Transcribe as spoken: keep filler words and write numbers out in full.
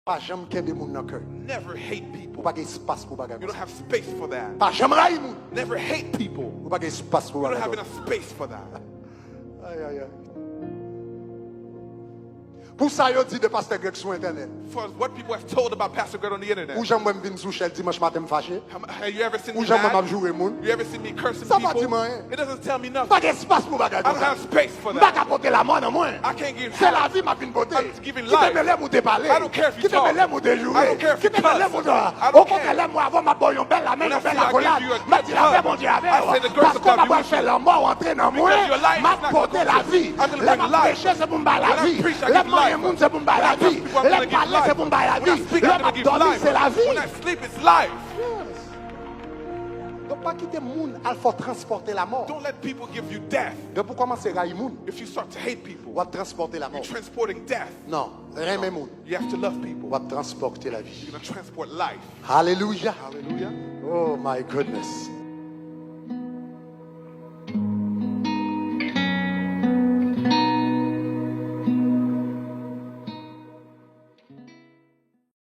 Pa janm kenbe moun nan kè. Never hate Ou people. Pa gen espas pou bagay You don't konsa. Have space for that. Pa janm rayi moun. Never hate people. Ou pa gen espas pou You don't bagay have konsa. Enough space for that. Ay, ay, ay. Pou sa yo di de pastè Greg sou entènèt. For what people have told about Pastor Greg on the internet. Ou janm wè m vin sou chèl dimanch maten m fache. Have you ever seen me Ou janm wè m ap mad? Joure moun. You ever seen me cursing Sa pa di people? M anyen. It doesn't tell me M pa nothing. Gen espas pou bagay I don't konsa. Have space for M pa ka that. Pote lanmò nan mwen. I can't give Se life. Lavi m ap vin pote. I'm giving Kite life. Mele moute pale. I don't care if you Kite talk. Mele moute joure. I don't care if you Kite Mele cuss. moute. I don't Okontrè, care. Lè m wè avè w m ap ba w yon bèl lamen, When I yon bèl see you, I give akolad. You a M ap good di lapè hug. Bondye avè I w. Say the grace of Paske w God pa be pral with fè you. Lanmò antre nan mwen. Because your life M ap is not pote going to lavi. be. I'm gonna Lè bring m ap life. Preche se pou m bay When I lavi. Preach, I Lè give m manyen life. Moun se pou m bay When I lavi. Bless people, I'm Lè gonna m give Pale se life. pou m bay When I lavi. Speak, Lè I'm m ap gonna give Dòmi life. se lavi. When I sleep, it's life. Donk pa kite moun al fè w transpòte lanmò. Don't let people give you death. Depi w kòmanse rayi moun, If you start to hate people, w ap transpòte lanmò. You're transporting death. Non, renmen moun. You have to love people. W ap transpòte lavi. You're going to transport life. Alelouya. Hallelujah. Oh my goodness.